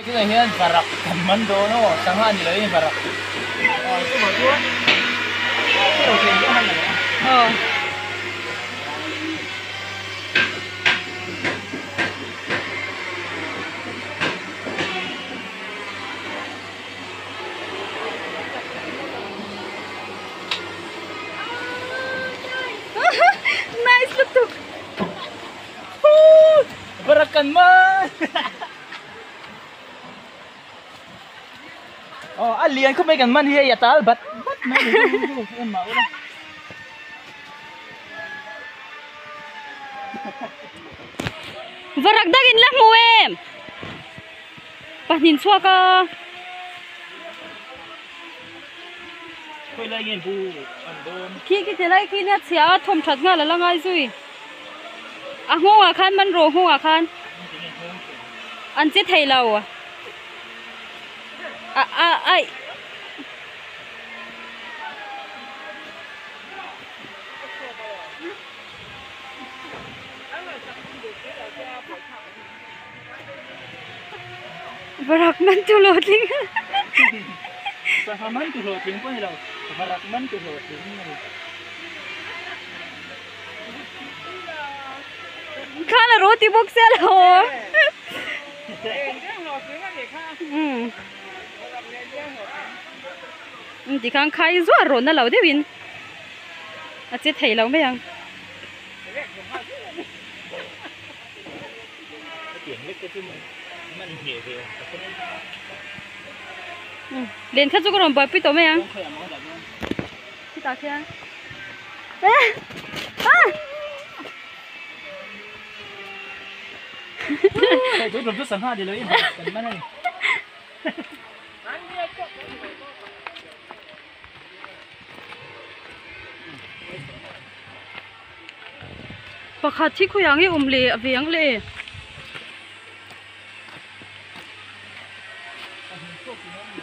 Tunah hian varak kan man dawn aw, sangha ni loin varak. Aw chuvang chuan thil thei deuh han la leh a. Aw. Nice lutuk. Varak kan man. Aw a lian khawp mai kan man hi hei a tal bat bat mai a ni en mah ula. Varak dang in la hmu em? Pahnih chhuak a. Khawi lai nge bu an dawn? Khi khi ti lai khi nia chhia a thawm that nghal a la ngai zui. A nghawngah khan man rawh nghawngah khan an che thei lo a a aih. Varak man tu hlawhtling. Sangha man tu hlawhtling pawh a ni lo, varak man tu hlawhtling a ni. Khan a ro ti bawk sia lo. Um tikhan khai zuah rawn na lo deuhin a che thei lo mai ang. Len kha chu ka rawn buaipui tawh mai ang. Khitah khian Pakhat hi khawiah nge awm leh a ve ang le?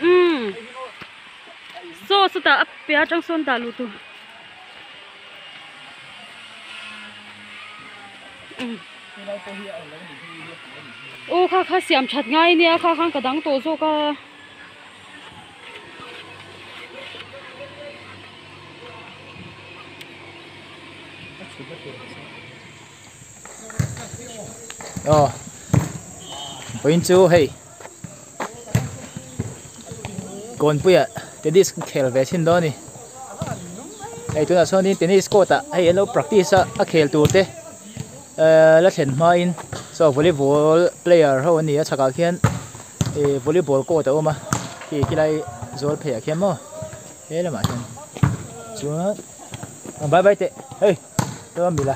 Umm saw sawtah a piah atang sawn dah luh tur umm aw kha kha siam that ngai ania kha khan ka dang tawh zawk a. Aw vawiin chu hei kawnpuia tennis khel ve thin dawn a ni hei tunah chuanin tennis court ah hei an lo practice a a khel tur te ehh la thlen hmain saw volleyball player ho an ni a chhakah khian ih volleyball court a awm a khi khilai zawl pheiah khian maw he lamah hian chuan bye bye teh hei chuan mila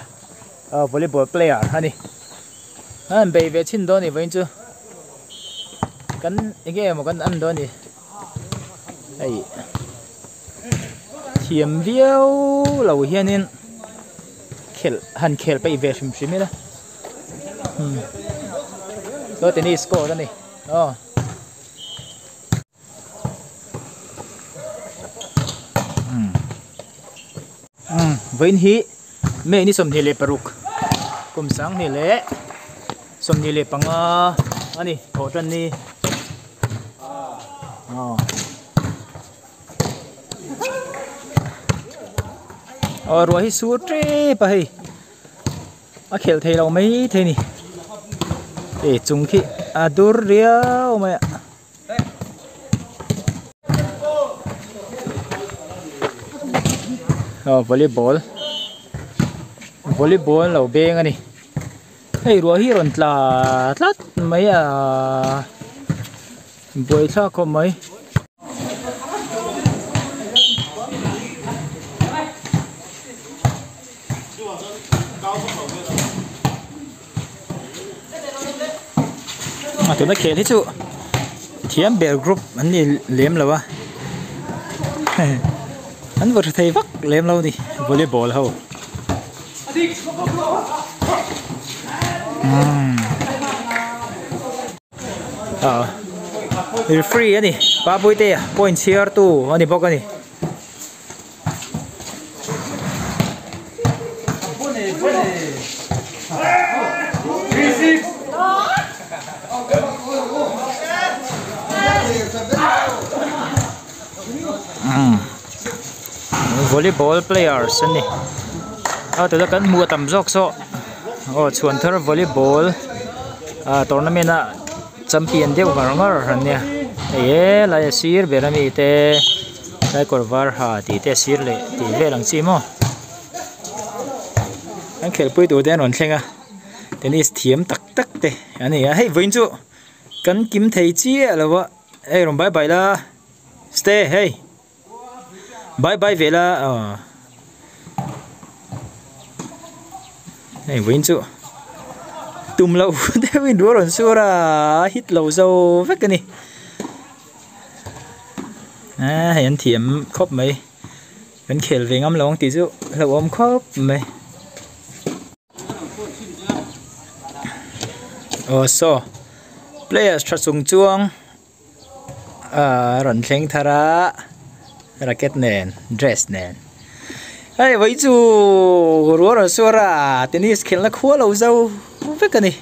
ah volleyball player a ni an han bei ve chhin dawn a ni vawiin chu kan eng nge maw kan en dawn a ni hei thiam viau lo hianin khelh han khel peih ve hrim hrim ila umm saw tennis court a ni aw. Umm vawiin hi May ni 26 kum 2025 a ni thawh tan ni aw aw ruah hi sur tep a hei. A khelh thei lo mai thei ni e chung khi a dur riau mai a. Aw volleyball volleyball lo beng a ni hei ruah hi a rawn tla tlat mai a buaithlak khawp mai. A tuna khel hi chu thiam ber group an ni lem lo a an vaw tha thei vak lem lo a ni volleyball ho umm ah referee a ni Papuitea point chhiar tu a ni bawk a ni. Umm volleyball players an ni a tuna kan hmuh a tam zawk saw aw chhuan thar volleyball ah tournament a champion deuh ngar ngar an nia hei helai a sir ber ami te tlai kawr var ha tih te a sir leh tih vel ang chi maw an khelhpui tur te an rawn thleng a tennis thiam tak tak te an ni a hei vawiin chu kan kim thei chiah lo a hei rawn bye bye la stay hei bye bye ve la aw hei vawiin chu tum loh deuhin rual rawn sur a a hit lo zo vek a ni a hei an thiam khawp mai kan khel ve ngam lo ang tih chu hlauhawm khawp mai. Aw saw players tha chung chuang ahh a rawn thleng thar a racket nen dress nen hei vawi chu rual rawn suar a tennis khelhna khua lo zo vek a ni.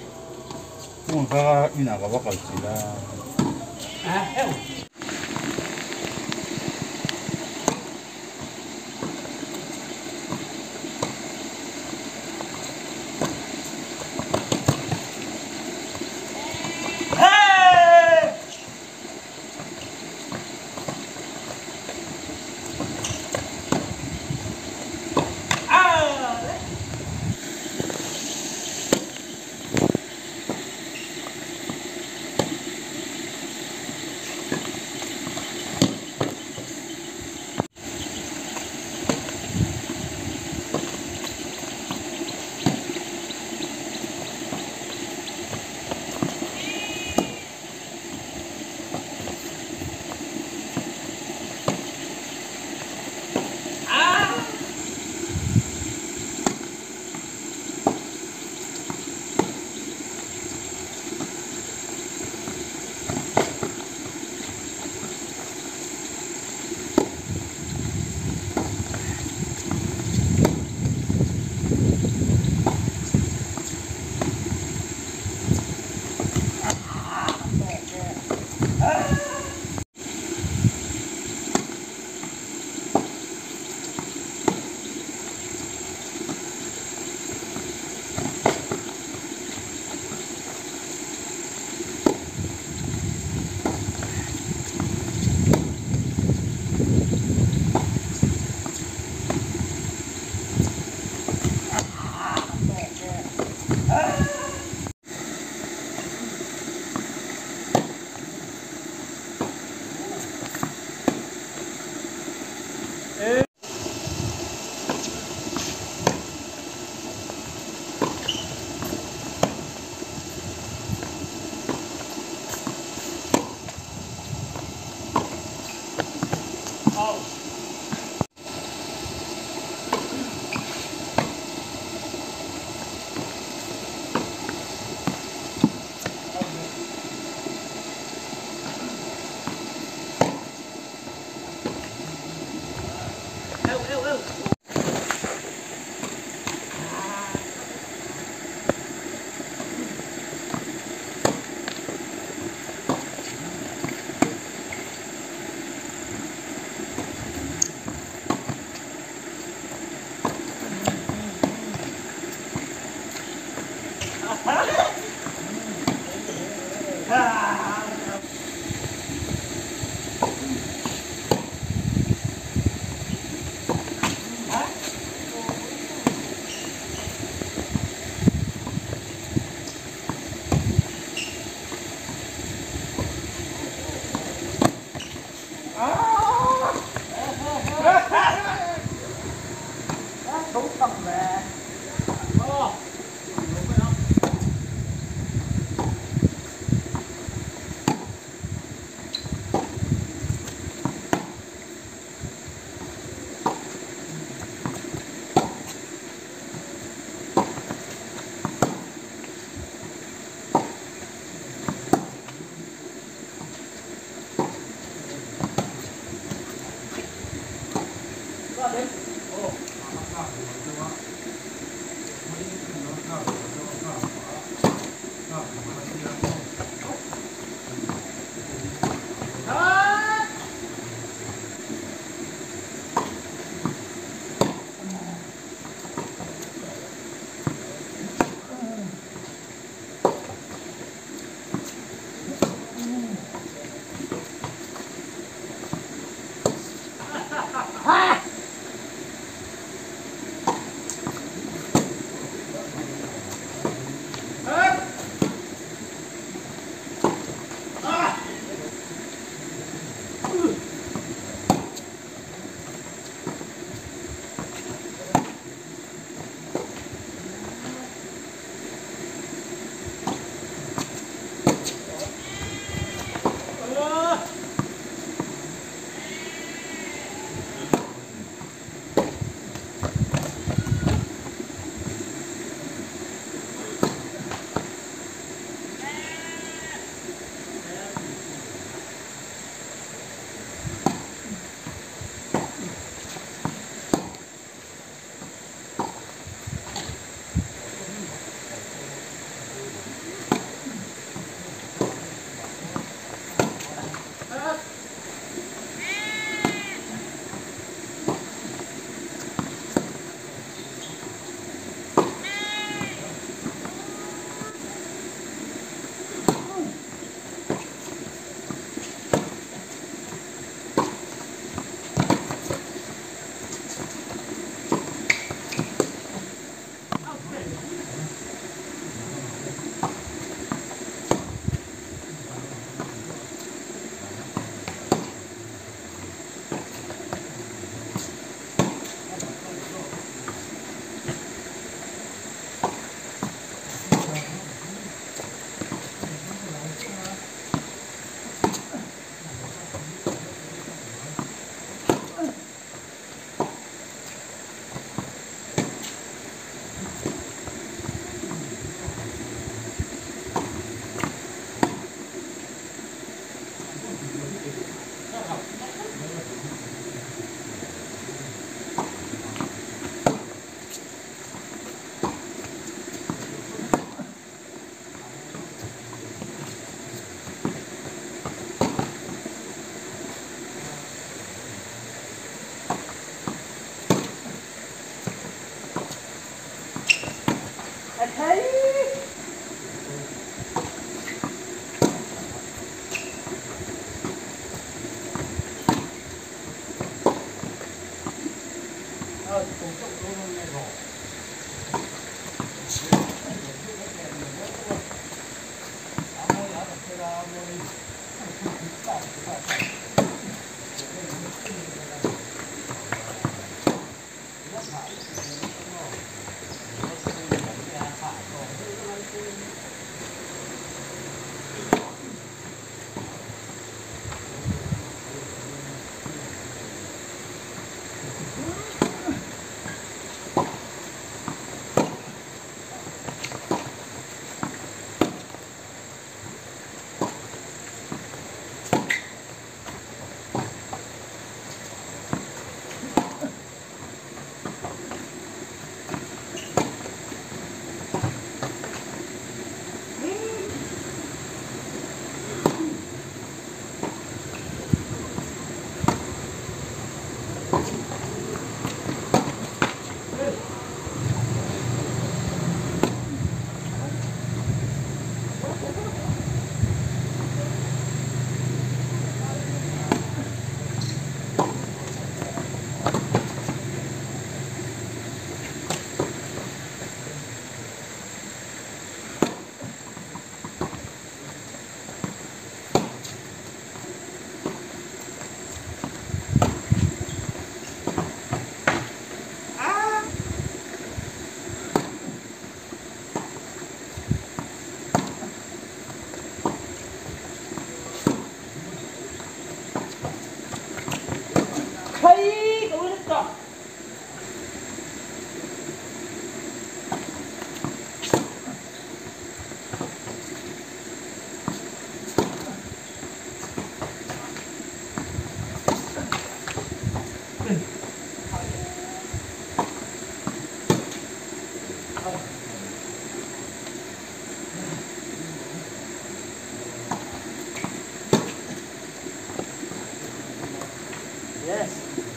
Yes.